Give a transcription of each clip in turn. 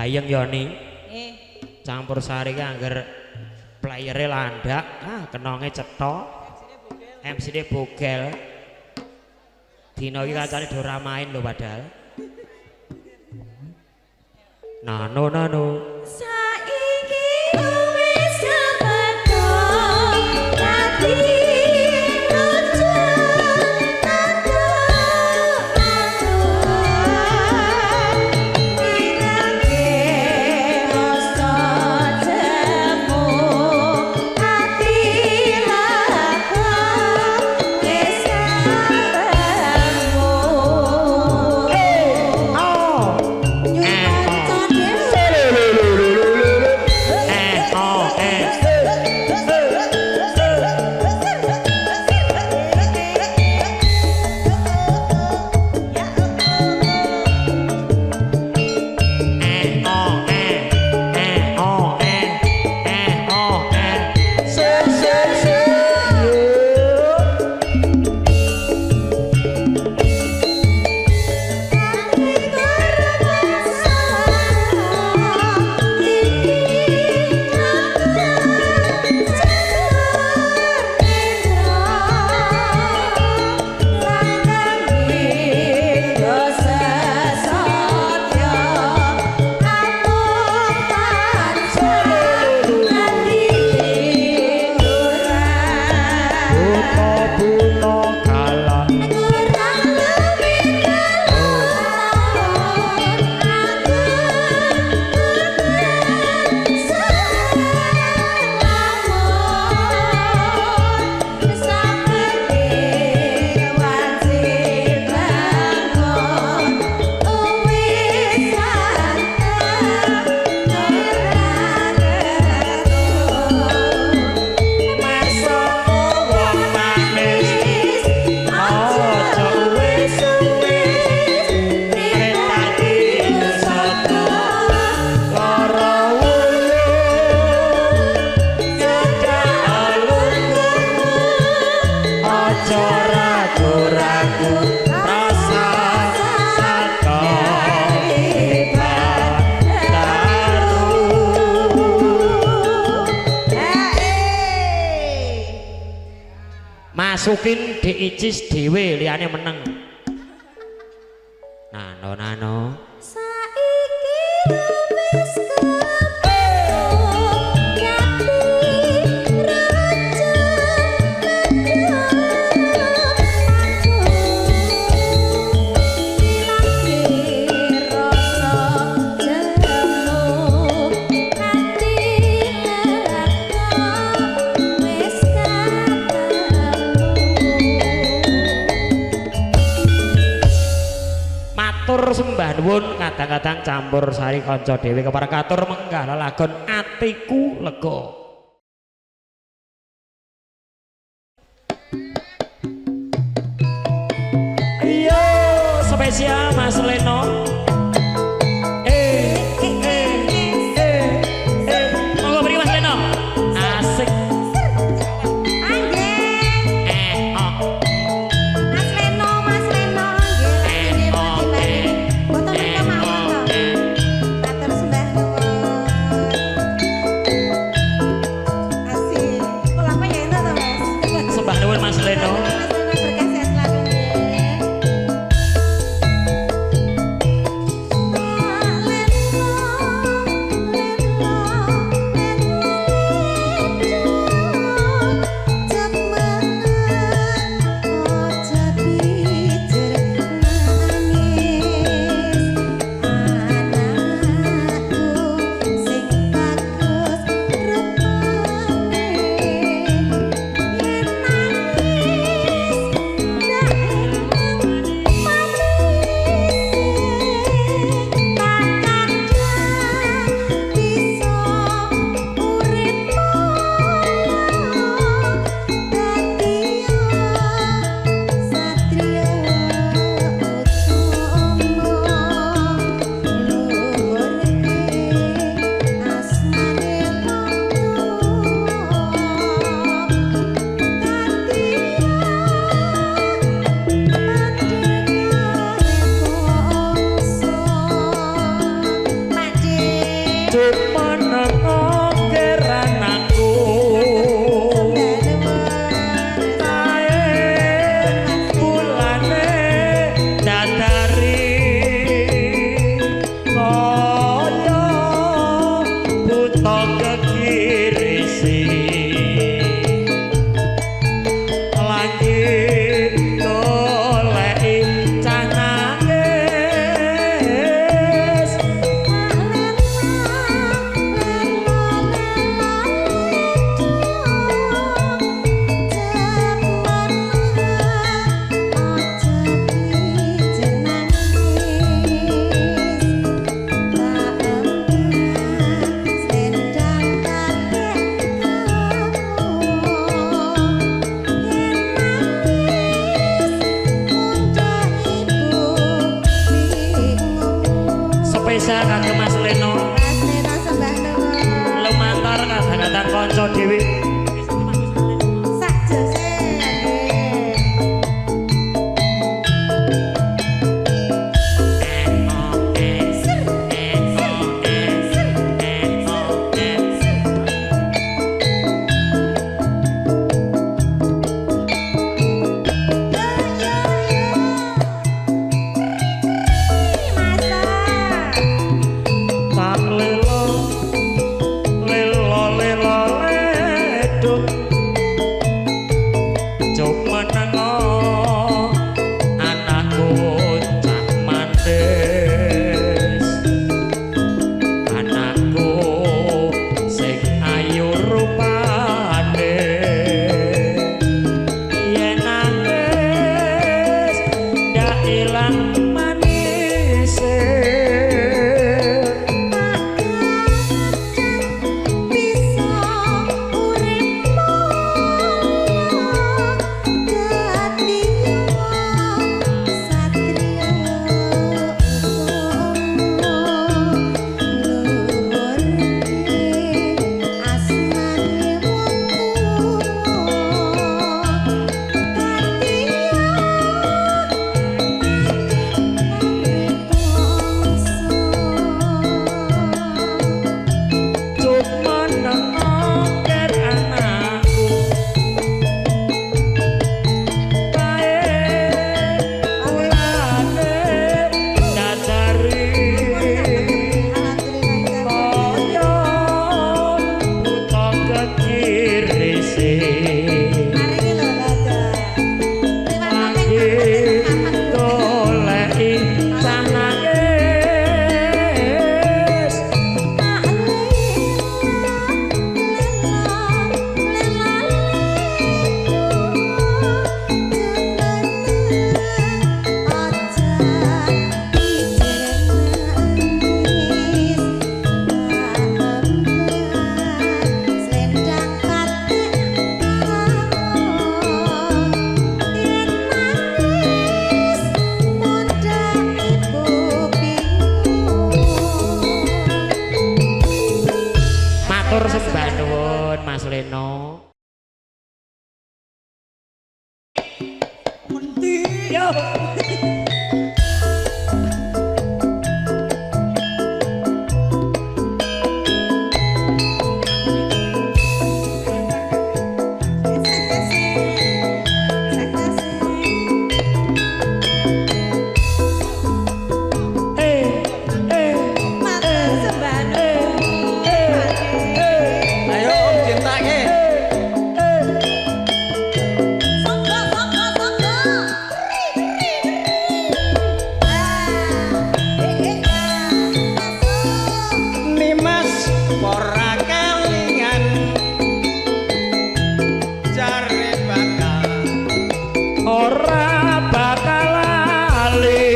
Gayeng Yoni. Campur sari ki angger playere landak, ah kenonge cetha. MC-ne bogel. Dina iki kancane do ora main lho padahal. Nano nano. Saiki wis kepethuk dadi masukin diicis dhewe liyane meneng. Nano nano. Saiki wis kepethuk yati raja Sembah nuwun kadang-kadang campur sari kanca dhewe kepareng katur menggah lelagon atiku lega. Iya, spesial Mas Leno. Monggo mriki Mas Leno. Asik. Mas Leno, Mas Leno nggih. Mas Leno. Mas Leno berkah sehat selalu nggih. Spesial kagem Mas Leno. Mas Leno sembah nuwun. Lumantar kadang-kadang kanca dhewe. Sak jose nggih. Tak lelo lelo lelo leduk cuk menengo anakku cah manis, anakku sing ayu rupane, yen nangis ndak ilang manise. Matur sembah nuwun Mas Leno. Menti. Yo. Ayo Om cintake. Nimas ora kelingan jare bakal Ora bakal lali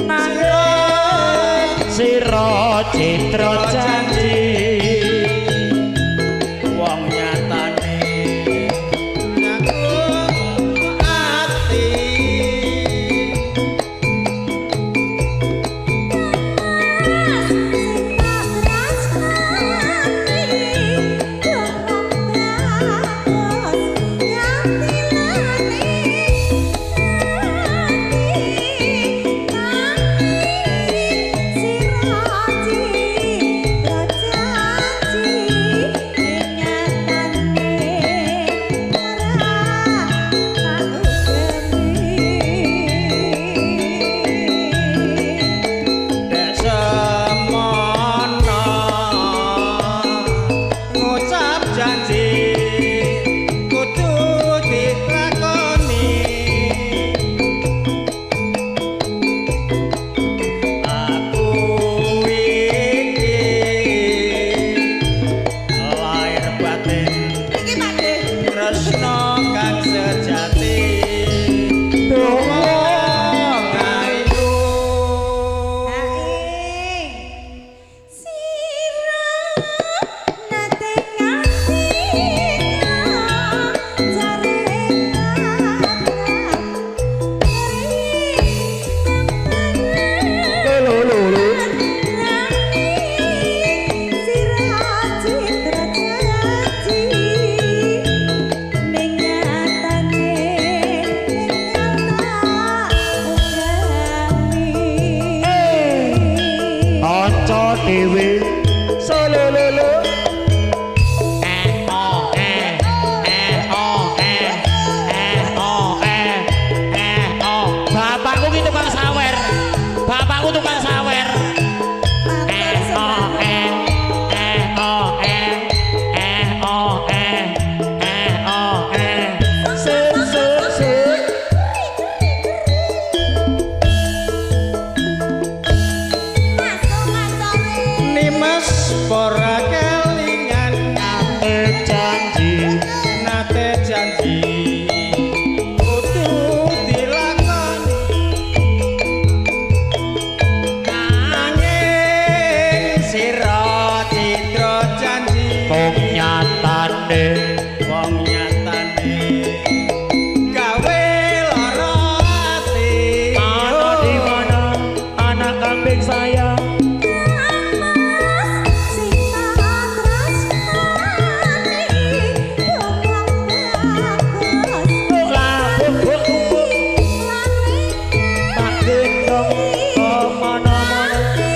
nanging sira citra janji wong nyatane ngaku ati. Sira Kanca dhewe solololo eh oh eh eh oh eh eh oh eh eh oh. Bapakku ki tukang sawer. Bapakku tukang sawer. Eh oh eh eh oh eh eh oh eh eh oh eh. Sut sut sut. Nimas ora kelingan Janji nate janji kudu dilakoni nanging sira citra janji wong nyatane wong nyatane gawe lara ati. Mana di mana anak kambing saya. Tak gendong kemana-mana.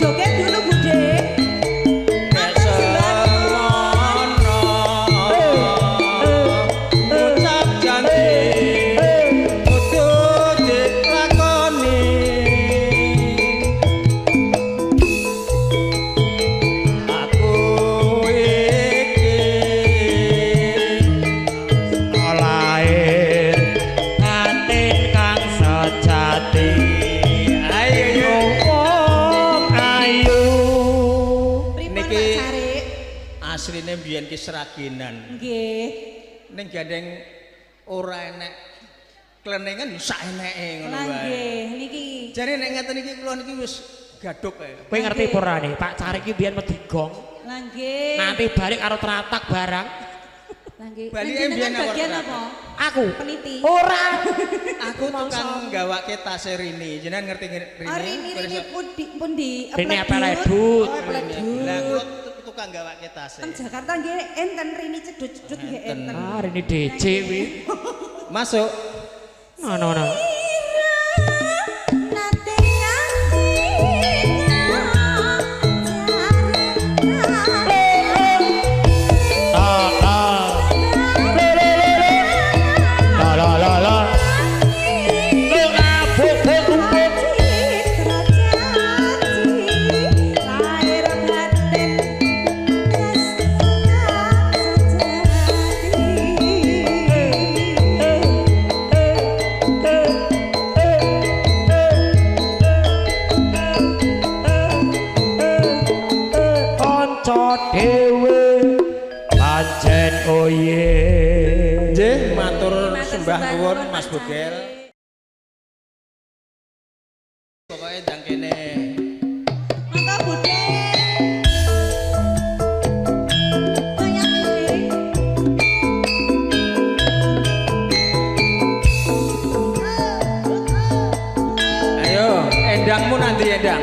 Joget dulu Bude. Semono ngucap janji kudu dilakoni aku iki Lahir batin kang sejati. Ayo yo Wong ayu. Pripun Niki- Pak Carik? Asline mbiyen ki seraginan. Nggih. Ning gandeng ora enek klenengan sak eneke ngono Lah wae. nggih niki. Jare nek ngeten iki kula niki wis gaduk ae. Kowe ngerti apa ora nih? Pak Carik ki biyen wedi gong. Lah nggih. Nanti balik karo tratak barang. Lah nggih. Balike Lah mbiyen jenengan bagian apa? apa? Aku. Peniti. Ora. Aku tukang gawake tase Rini. Jenengan ngerti Rini? Oh rini rini pundi pundi Rini Epeledut. Oh Epeledut. Lah kula tukang gawake tase. Teng Jakarta nggih enten rini cedut-cedut nggih enten. Ah, Rini DC wi. Masuk. Ngono ngono. Nate nganti Ta ta. Le le le le. La la la la. Lu abuk buk buk. Kanca dhewe pancen oye. Nggih, matur sembah nuwun Mas Bogel. Pokoke ndang kene. Monggo Bude. Banyak pilih. Ayo, endangmu nanti endang.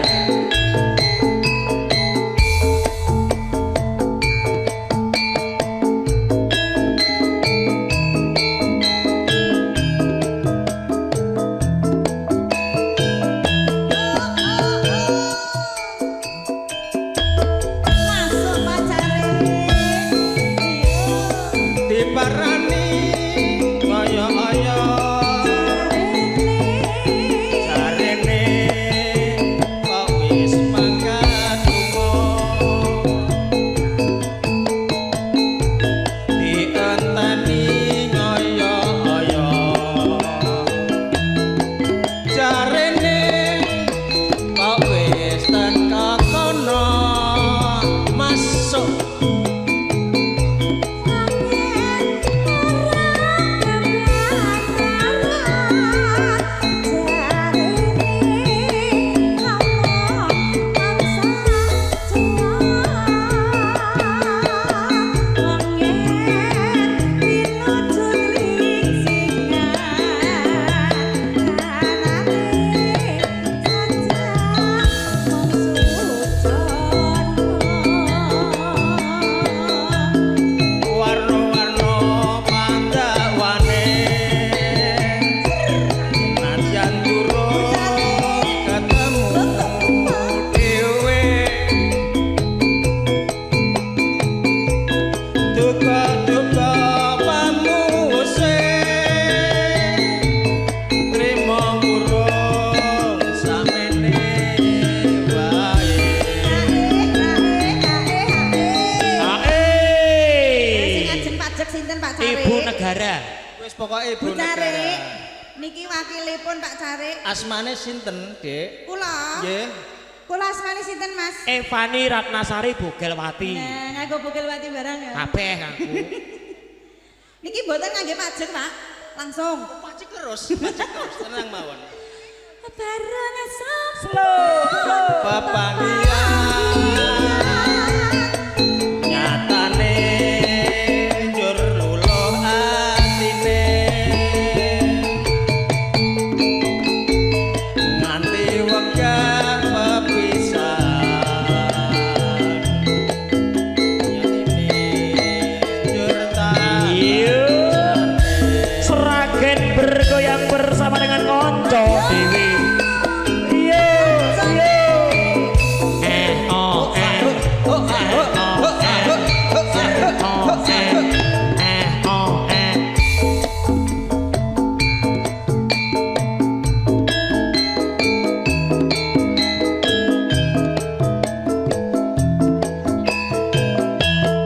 Negara. Wis pokoke Ibu Bu Negara. Carik. Niki wakilipun Pak Carik. Asmane sinten, Dik? Kula. Nggih. Kula asmane sinten, Mas? Evani Ratnasari Bogelwati. Nah, nganggo Bogelwati barang ya. Kabeh aku. Niki mboten ngangge pajak, Pak. Langsung. Pajak terus, pajak terus, tenang mawon. Bareng slow. Pepanggihan nyatane njur luluh atine nganti wegah pepisahan nyatine njur tak Iya. Sragen bergoyang bersama dengan konco dewi. Iya, iya. Eh, oh, eh. Oh, ah, oh, oh, ah, oh, oh, ah, oh, Oh, eh. Eh, oh, eh.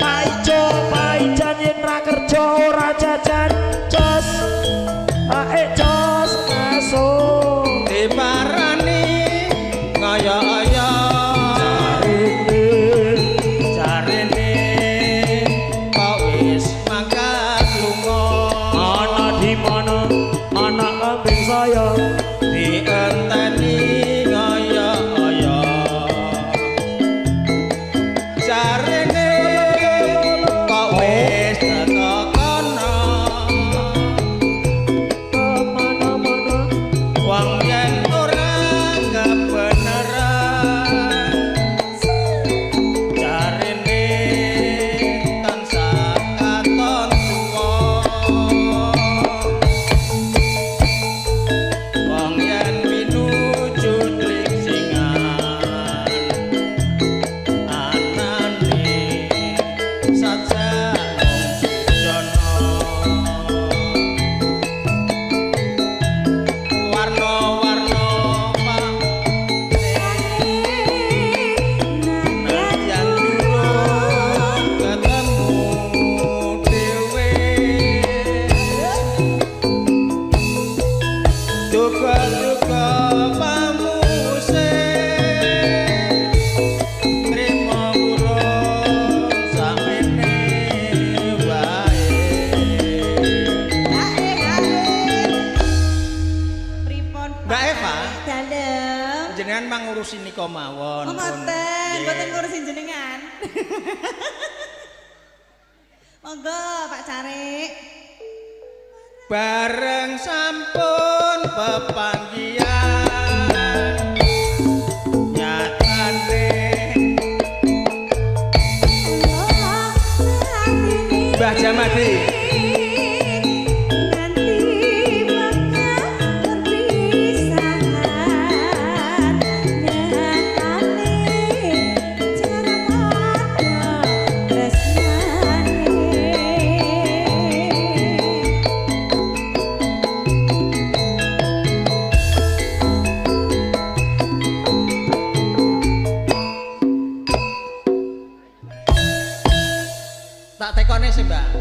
Paijo, paijan yen ra kerja ora jajan jos. Ae jos aso. Diparani ngaya-aya jarene kok wis mangkat lunga Ana di mana ana kambing saya. Dienteni ngaya-aya jarene kok wis teka kono Kemana-mana wong yen ora kebenaran jarene tansah katon tuwa wong yen pinuju tringsingan anane sajak mung jujana warna-warna pak nadyan durung ketemu dhewe duka-duka pamuse trimo urung samene wae. Hae, hae. Pripun Pak? Mbak Eva? Dalem. Jenengan mangurusi nika mawon. Oh, mboten, mboten ngurusin jenengan. Monggo Pak Carik. Bareng sampun pepanggihan nyatane Mbah Jamadi. Nganti wekah perpisahan nyatane cara padha tresnane. Tak tekone sih, Mbak.